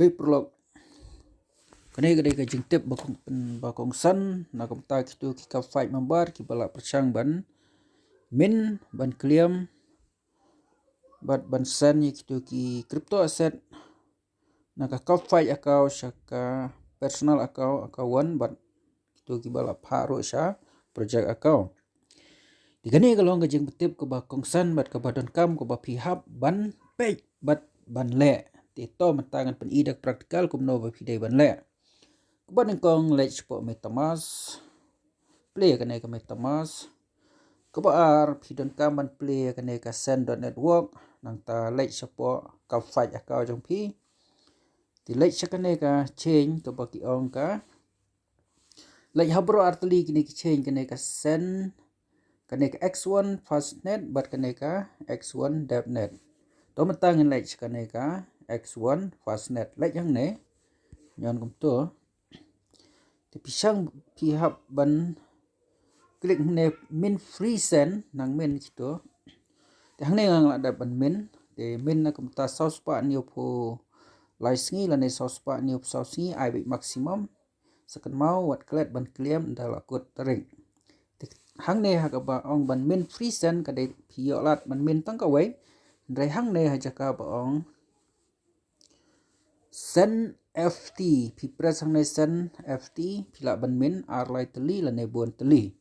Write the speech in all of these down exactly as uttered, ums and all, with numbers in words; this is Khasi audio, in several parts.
Hei paralok, kane ka dei ka jingtip ba kong, ba kongsan na ka bynta kito ki kap fight member kiba la pyrshang ban mint, ban claim bad ban send ïa kito ki crypto asset na ka kap fight account sha ka personal account, account one, bad kito kiba la phah ruh sha project account. Te kane ka long ka jingpyntip kaba kongsan bad kaba donkam kaba phi hap ban peit bad ban leh. Te to mynta ngan pyni da ka practical kumno ba phi dei ban leh. Kaba nyngkong, leit shapoh MetaMask. Plie kane ka MetaMask. Kaba ar, phi donkam ban plie kane ka Send dot network. Nangta leit shapoh kap fight account jong phi. Te leit sha kane ka chain kaba ki ong ka, leit ha baroh artylli kine ki chain, kane ka Send, kane ka X one Fastnet bad kane ka X one Devnet. To mynta ngin leit sha kane ka X one Fastnet. Leit hangne. Ñion kumto. Te pyrshang, phi hap ban click hangne, mint free send, nang mint kito. Te hangne nga la dep ban mint. Te mint na ka bynta saw spah hynñiewphew lai sngi lane saw spah hynñiewphew saw sngi, ai beit maximum. Sa kynmaw wat klet ban claim ynda la kut tarik. Te hangne ha kaba ong ban mint free send, ka dei phi ïoh lad ban mint tang kawei. Hynrei hangne ha jaka ba ong Send F T, phi press hangne Send F T, phi lah ban mint ar lai tylli lane bun tylli.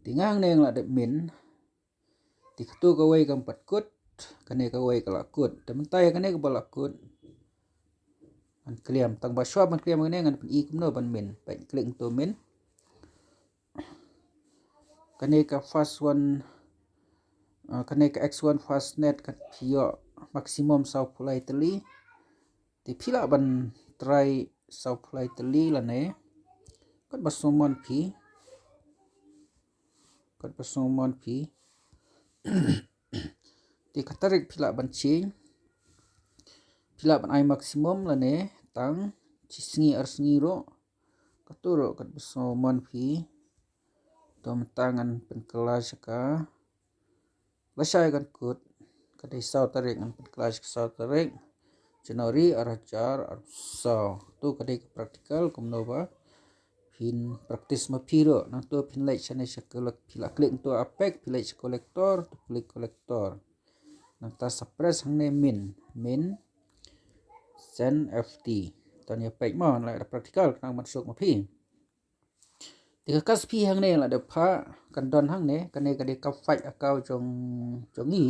Te nga hangne nga la dep mint. Te kato kawei kam pat kut, kane kawei ka la kut. Te mynta ïa kane kaba la kut ngan claim. Tang ba shuwa ban claim kane ngan pyni kumno ban mint. Peit, click to mint. Kane ka fast one, ah, kane ka X one Fastnet ka phi ïoh maximum saw phew lai tylli. Te phi lah ban try saw phew lai tylli lane katba sngewmon phi. Katba sngewmon phi. Te ka tarik phi lah ban change. Phi lah ban ai maximum lane tang shi sngi ar sngi ruh. Kato ruh katba sngewmon phi. To mynta ngan pynkylla sha ka, lashai kan kut, ka dei saw tarik, ngan pynkylla sha ka saw tarik January ar hajar arphew saw. To ka dei ka practical kumno ba phin practice ma phi ruh. Nangto phin leit shane sha ka, phi lah click to APEX, phi leit sha collector, to click collector. Nangta sa press hangne mint, mint Send F T. To ngin ïa peit mo, ngan leh da practical khnang ban suk ma phi. Te ka kas phi hangne la dep phah, kan don hangne, kane ka dei kap fight account jong, jong ngi.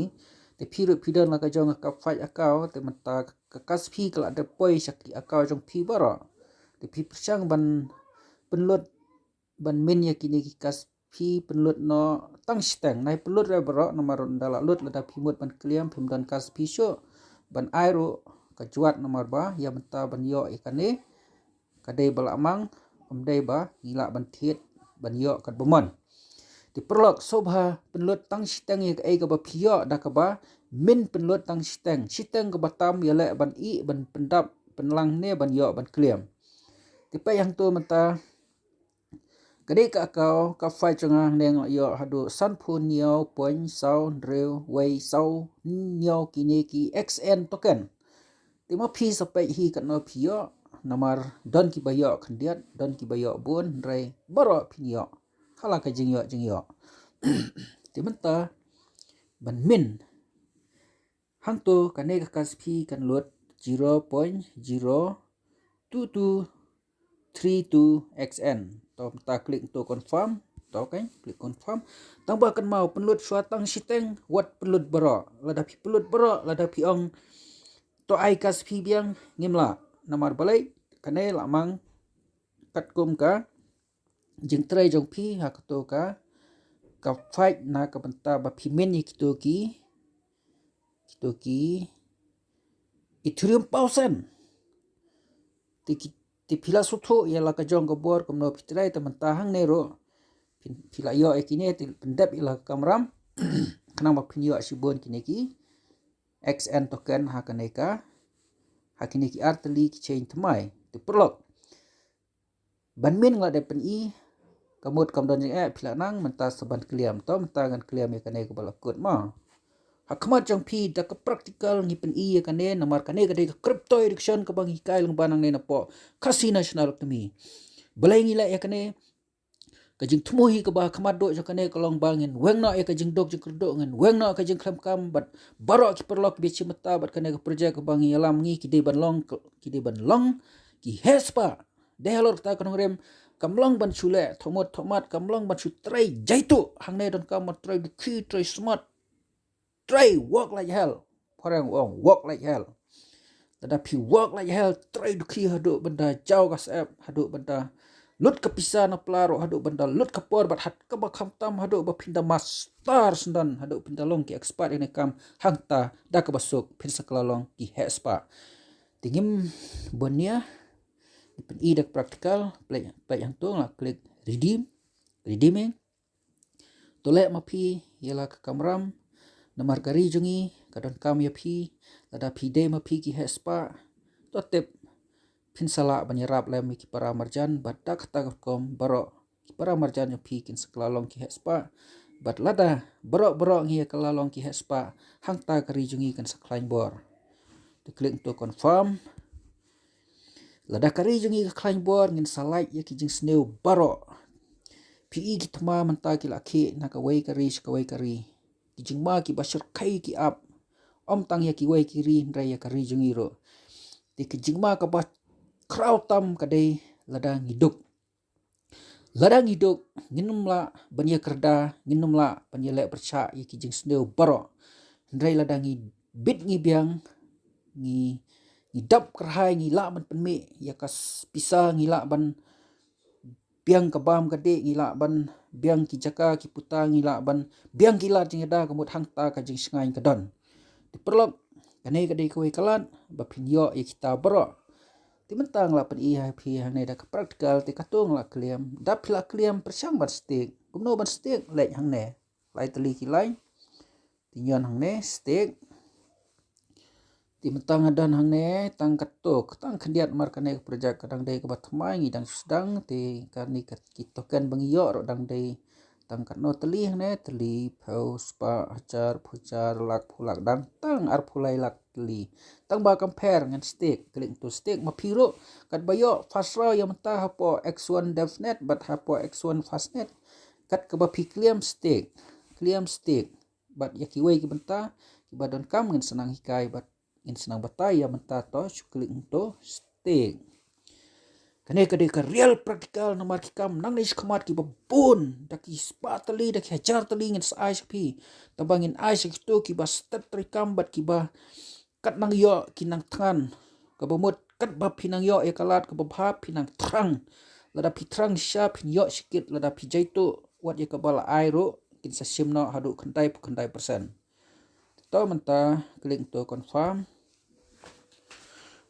Te phi ruh phi don la ka jong ka kap fight account, te mynta ka kas phi ka la dep poi sha ki account jong phi baroh. Te phi pyrshang ban pynlut, ban mint ïa kine ki kas phi, pynlut noh tang shiteng. Nai pynlut re baroh namar ynda la lut, lada phi mut ban claim phim don kas phi shuh ban ai ruh ka jwat, namar ba ïa mynta ban ïoh ïa kane ka dei ba la mang, kam dei ba ngi lah ban thied ban ïoh katba mon. Te paralok, sngewbha pynlut tang shiteng ïa kaei kaba phi ïoh da kaba mint, pynlut tang shiteng. Shiteng kaba tam ïaleh ban ih, ban pyndap pynlang ne ban ïoh ban claim. Te peit hangto mynta, ka dei ka account kap fight jong nga hangne nga la ïoh haduh sanphew hynñiew point saw hynriew wei saw hynñiew kine ki X N token. Te ma phi sa peit hi katno phi ïoh, namar don kiba ïoh khyndiat, don kiba ïoh bun, hynrei baroh phin ïoh ha la ka jingïoh jingïoh. Te mynta ban mint, hangto kane ka kas phi kan lut zero point zero two two three two X N. To mynta click to confirm. To, okay, click confirm. Tang ba kynmaw, pynlut shuwa tang shiteng, wat pynlut baroh. Lada phi pynlut baroh, lada phi ong to ai kas phi biang, ngim lah. Namar balei? Kane la mang katkum ka jingtrei jong phi ha kato ka, ka fight na ka bynta ba phi mint ïa kito ki, kito ki Ethereum paw send. Te ki, te phi la sngewthuh ïa la ka jong ka bor kumno phi trei. Te mynta hangne ruh phi, phi la ïoh ïa kine, te pyndep ïa la ka kamram khnang ba phin ïoh shibun kine ki X N token ha kane ka, ha kine ki artylli ki chain thymmai. Te paralok, ban mint nga la dep pyni, ka mut kam don jingeh, phi la nang, mynta sa ban claim. To mynta ngan claim ïa kane kaba la kut mo. ha khmat jong phi da ka practical ngi pyni ïa kane, namar kane ka dei ka crypto education kaba ngi hikai lyngba nangne napoh Khasi National Academy. Balei ngi leh ïa kane? Ka jingthmu hi kaba ha khmat duh jong kane ka long ba ngin weng noh ïa ka jingduk jingkyrduh, ngin weng noh ka jingkhlem kam, bad baroh ki paralok ba shim bynta bad kane ka project kaba ngi ïalam, ngi ki dei ban long, ki dei ban long ki heh spah. Dei halor kata ka nongrim, kam long ban shu leh thohmut thohmat, kam long ban shu trei jaituh, hangne donkam ban trei dukhi, trei smat, trei work like hell. Phareng ong work like hell. Lada phi work like hell, trei dukhi haduh ban da jaw ka syep, haduh ban da lut ka pisa na pla ruh, haduh ban da lut ka por, bad ha kaba khamtam haduh ba phin da master syndon, haduh phin da long ki expert ïa kane ka kam, hangta da kaba suk phin sa kylla long ki heh spah. Te ngim bun nia, ngi pyni da ka practical, pynleit, pynleit hangto, la klik redeem, redeeming. To leh ma phi ïa la ka kamram, namar ka ri jong ngi ka donkam ïa phi. Lada phi dei ma phi ki heh spah, to tip phin sa lah ban ïarap lem ïa ki para marjan, bad da kata ka rukom baroh ki para marjan jong phi kin sa kylla long ki heh spah. Bad lada baroh baroh ngi ïa kylla long ki heh spah, hangta ka ri jong ngi kan sa khlaiñ bor. To klik to confirm. Lada ka ri jong ngi ka khlaiñ bor, ngin sa lait ïa ki jingsniew baroh. Phi i ki thma mynta ki la khih na kawei ka ri sha kawei ka ri. Ki jingma kiba shyrkhei ki ap, ym tang ïa kiwei ki ri hynrei ïa ka ri jong ngi ruh. Te ki jingma kaba khraw tam ka dei lada ngi duk. Lada ngi duk, ngin ym lah ban ïa kyrda, ngin ym lah ban ïa leh pyrshah ïa ki jingsniew baroh. Hynrei lada ngi bit ngi biang, ngi, ngi dap kyrhai, ngi lah ban pynmih ïa ka s-, pisa, ngi lah ban biang ka bam ka dih, ngi lah ban biang ki jaka ki puta, ngi lah ban biang ki lad jingïada, ka mut hangta ka jingshngaiñ ka don. Te paralok, kane ka dei kawei ka lad ba phin ïoh ïa kita baroh. Te mynta nga la pyni ha phi hangne da ka practical, te katto nga la kylliam. Da phi la kylliam, pyrshang ban stake. Kumno ban stake? Leit hangne, lai tylli ki lai. Te ñion hangne, stake. Te mynta nga don hangne tang katto, tang khyndiat, namar kane ka project ka dang dei kaba thymmai, ngi dang sdang. Te kane ka, ki token ba ngi ïoh ruh dang dei tang katno tylli hangne, tylli, phew, spah, hajar, phew hajar, lak, phew lak, dang tang arphew lai lak tylli. Tang ba compare ngan stake, klik to stake. Ma phi ruh katba ïoh first round ïa mynta hapoh X one DevNet bad hapoh X one FastNet, kat kaba phi kylliam stake, kylliam stake. Bad ïa kiwei ki bynta kiba donkam ngin sa nang hikai bad ngin sa nang batai ïa mynta. To shu klik to stake. Kane ka dei ka real practical, namar ki kam nangne shakhmat kiba bun, da ki spah tylli, da ki hajar tylli ngin sa ai sha phi. Tangba ngin ai sha kito kiba stet treikam bad kiba kat nang ïoh ki nang thngan. Kaba mut katba phi nang ïoh ïa ka lad kaba bha, phi nang thrang. Lada phi thrang shisha phin ïoh shikit, lada phi jaituh wat ïa kaba la ai ruh kin sa shim noh haduh khyndai phew khyndai percent. To mynta klik to confirm.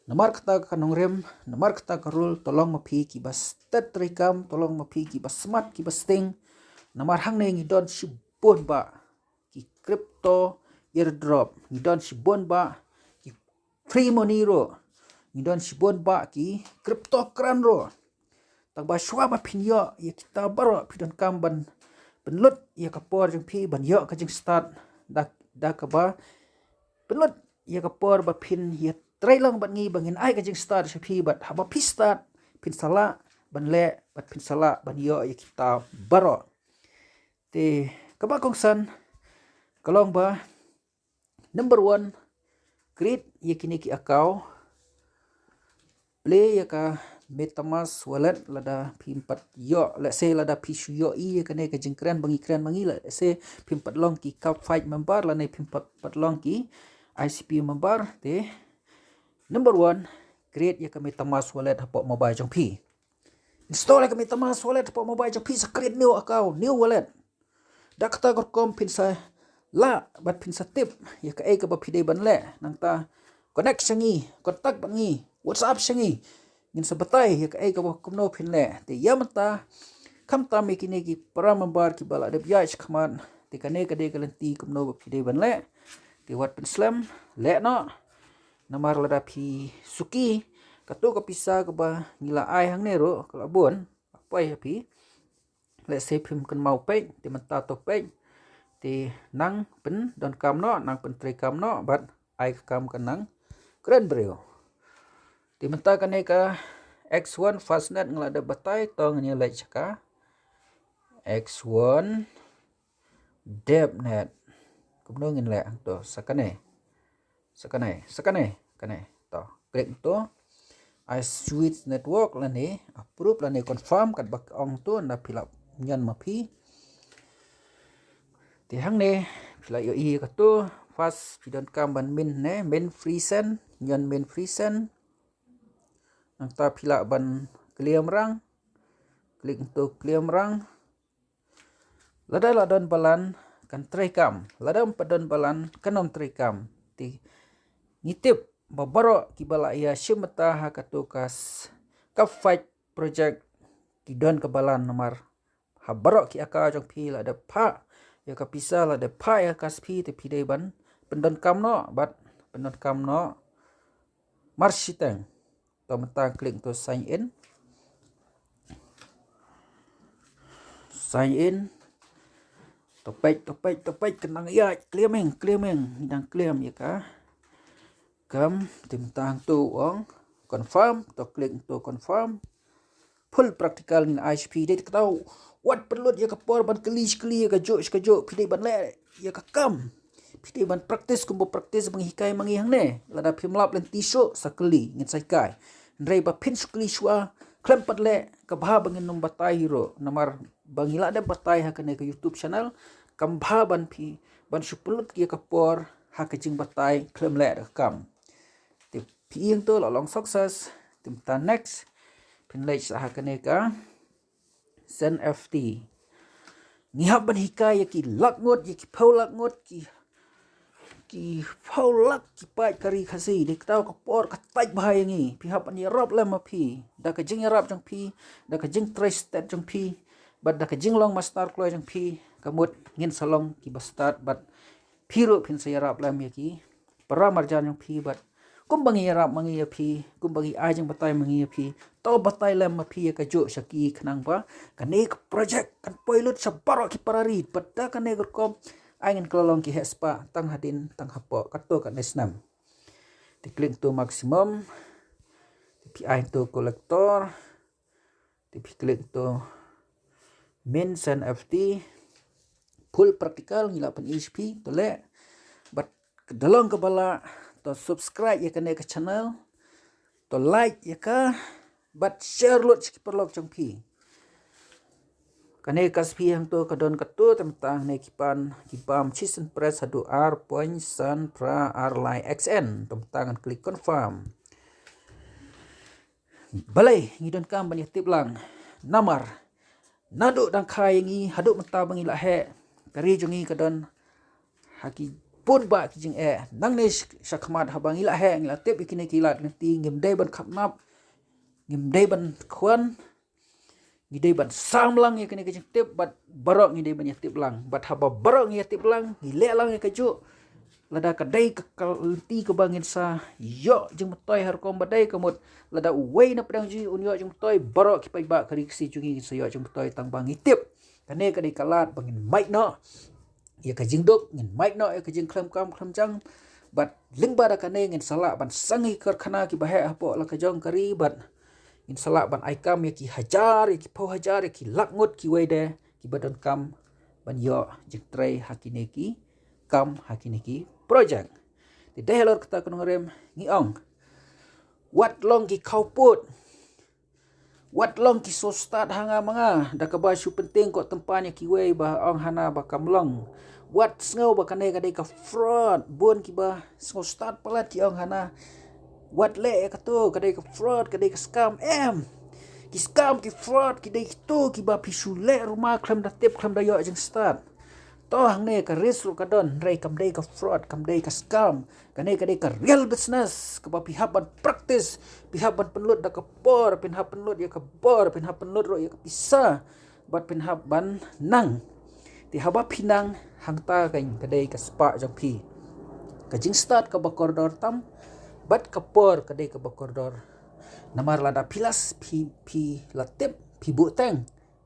Namar kata ka nongrim, namar kata ka rule, to long ma phi kiba stet treikam, to long ma phi kiba smat, kiba sting. Namar hangne ngi don shibun bah ki crypto airdrop, ngi don shibun bah ki free money ruh, ngi don shibun bah ki crypto grant ruh. Tangba shuwa ba phin ïoh ïa kita baroh phi donkam ban pynlut ïa ka por jong phi ban ïoh ka jingstad da, da kaba pynlut ïa ka por ba phin ïatrei lang bad ngi ba ngin ai ka jingstad sha phi, bad haba phi stad phin sa lah ban leh bad phin sa lah ban ïoh ïa kita baroh. Te kaba kongsan ka long ba number one, create ïa kine ki account. Play ïa ka MetaMask wallet lada phim pat ïoh, let's say lada phi shu ïohi ïa kane ka jingkren ba ngi kren ba ngi, let's say phim pat long ki CAPFIGHT member lane phim pat, pat long ki ICP member. Te number one, create ïa ka MetaMask wallet hapoh mobile jong phi. Install ïa ka MetaMask wallet hapoh mobile jong phi, sa create new account, new wallet. Da kata ka rukom phin sa lah bad phin sa tip ïa kaei kaba phi dei ban leh. Nangta connect sha ngi, contact bad ngi, WhatsApp sha ngi, ngin sa batai ïa kaei kaba kumno phin leh. Te ïa mynta khamtam ïa kine ki para member kiba la dep ïaid shakhmat, te kane ka dei ka lynti kumno ba phi dei ban leh. Te wat pynslem, leh noh. Namar lada phi suki, kato ka pisa kaba ngi la ai hangne ruh ka la bun, la poi ha phi. Let's say phim kynmaw peit, te mynta to peit. Te nang pyndonkam noh, nang pyntreikam noh, bad ai ka kam ka nang kren briew. Te mynta kane ka X one fastnet nga la dep batai, to ngin ïa leit sha ka X one depnet. Kumno ngin leh hangto, sa kane. Sa kane, sa kane, kane. To, klik to. I switch network lane, approve lane, confirm, katba ka ong to, nda phi lah ñion ma phi. Te hangne, phi lah ïohi kato, first, phi donkam ban min ne, min free send, ñion min free send. Nangta phi lah ban clear mrang, klik to clear mrang. Lada la don balan kan treikam, lada ym pat don balan kan ym treikam. Te ngi tip ba baroh kiba la ïa shim bynta ha kato ka s-, ka fake project ki don ka balan namar ha baroh ki account jong phi lada phah ïa ka pisa, lada phah ïa ka spi, te phi dei ban pyndonkam noh, bad pyndonkam noh marshiteng. To mynta klik to sign in. Sign in. To peit, to peit, to peit, ka nang ïaid, claiming, claiming, nang claim ïa ka kam. Te mynta hangto ong confirm, to klik to confirm. Full practical ngin ai sha phi, dei kata wat pynlut ïa ka por ban kylli shi kylli ïa kajuh shi kajuh, phi dei ban leh ïa ka kam. Phi dei ban practice kumba practice ba ngi hikai ma ngi hangne. Lada phim lap lynti shuh, sa kylli, ngin sa hikai. Hynrei ba phin shu kylli shuwa, khlem pat leh, ka bha ba ngin ym batai hi ruh. Namar ba ngi la dep batai ha kane ka YouTube channel, kam bha ban phi, ban shu pynlut ïa ka por ha ka jingbatai khlem leh da ka kam. Te phi ïeng to la long success. Te mynta next, phin leit sa ha kane ka Send F T. Ngi hap ban hikai ïa ki lak ngut, ïa ki phew lak ngut, ki, ki phew lak ki paid ka Ri Khasi. Dei kata ka por ka tait bha ïa ngi. Phi hap ban ïarap lem ma phi. Da ka jingïarap jong phi, da ka jingtrei stet jong phi, bad da ka jinglong master kloi jong phi, ka mut ngin sa long kiba stad, bad phi ruh phin sa ïarap lem ïa ki para marjan jong phi, bad kumba ngi ïarap ma ngi ïa phi, kumba ngi ai jingbatai ma ngi ïa phi, to batai lem ma phi ïa kajuh sha ki, khnang ba kane ka project kan poi lut sha baroh ki para ri. Bad da kane ka rukom ai ngin kylla long ki heh spah tang hadien tang hapoh, kato katne snem. Te klik to maximum. Te phi ai to collector. Te phi klik to min Send F T. Full practical, ngi la pyni sha phi, to leh. Bad da long kaba lah, to subscribe ïa kane ka channel, to like ïa ka, bad share lut sha ki paralok jong phi. Kane ka spi hangto ka don kato, te mynta hangne ki pan, ki bam shisien press haduh ar point san phra ar lai X N, te mynta ngan klik confirm. Balei ngi donkam ban ïa tip lang? Namar naduh dang kha ïa ngi haduh mynta ba ngi la heh, ka ri jong ngi ka don ha ki bun bah ki jingeh. Nangne sh-, shakhmat haba ngi la heh, ngi la tip ïa kine ki lad lynti, ngim dei ban khatnap, ngim dei ban khwan, ngi dei ban sam lang ïa kine ki jingtip, bad baroh ngi dei ban ïa tip lang. Bad haba baroh ngi ïa tip lang, ngi leh lang ïa kajuh. Lada ka dei ka, ka lynti kaba ngin sa ïoh jingmyntoi ha rukom ba dei, ka mut lada uwei na pdeng jong ngi un ïoh jingmyntoi, baroh ki paidbah ka Ri Khasi jong ngi ngin sa ïoh jingmyntoi tang ba ngi tip. Kane ka dei ka lad ba ngin mait noh ïa ka jingduk, ngin mait noh ïa ka jingkhlem kam khlem jam. Bad lyngba da kane ngin sa lah ban sdang ïa ki karkhana kiba heh hapoh la ka jong ka ri, bad ngin sa lah ban ai kam ïa ki hajar, ïa ki phew hajar, ïa ki lak ngut kiwei de kiba donkam ban ïoh jingtrei ha kine ki kam, ha kine ki project. Te dei halor kata, ko nongrim, ngi ong, wat long ki khawpud, wat long ki sngewstad ha nga ma nga da kaba shu pyntieng kot tympan ïa kiwei ba ong hana ba kam long. Wat sngew ba kane ka dei ka fraud. Bun kiba sngewstad palat ki ong hana, wat leh ïa kato, ka dei ka fraud, ka dei ka scam. Em, ki scam, ki fraud ki dei kito kiba phi shu leh ruh ma khlem da tip, khlem da ïoh jingstad. To hangne ka risk ruh ka don, hynrei kam dei ka fraud, kam dei ka scam. Kane ka dei ka real business kaba phi hap ban practice, phi hap ban pynlut da ka bor, phin hap pynlut ïa ka bor, phin hap pynlut ruh ïa ka pisa, bad phin hap ban nang. Te haba phi nang, hangta ka, ka dei ka spah jong phi. Ka jingstad kaba kordor tam, bad ka por ka dei kaba kordor. Namar lada phi la s-, phi, phi la tip, phi buh teng,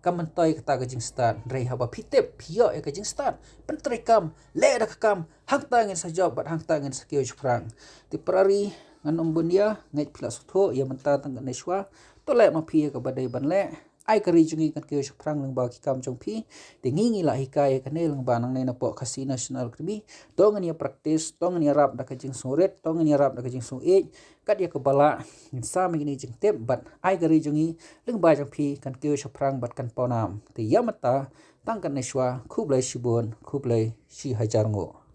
kam myntoi kata ka jingstad. Hynrei haba phi tip, phi ïoh ïa ka jingstad, pyntreikam, leh da ka kam, hangta ngin sa jop bad hangta ngin sa kiew shaphrang. Te para ri, ngan ym bun ïa, ngeit phi la sngewthuh ïa mynta tang katne shuwa. To leh ma phi ïa kaba dei ban leh. Ai ka ri jong ngi kan kiew shaphrang lyngba ki kam jong phi. Te ngi ngi la hikai ïa kane lyngba nangne napoh Khasi National Academy. To ngin ïa practice, to ngin ïarap da ka jingsngewrit, to ngin ïarap da ka jingsngewïeit. Kat ïa kaba lah, ngin sam ïa kine ki jingtip bad ai ka ri jong ngi lyngba jong phi kan kiew shaphrang bad kan pawnam. Te ïa mynta tang katne shuwa, khublei shibun, khublei shihajar nguh.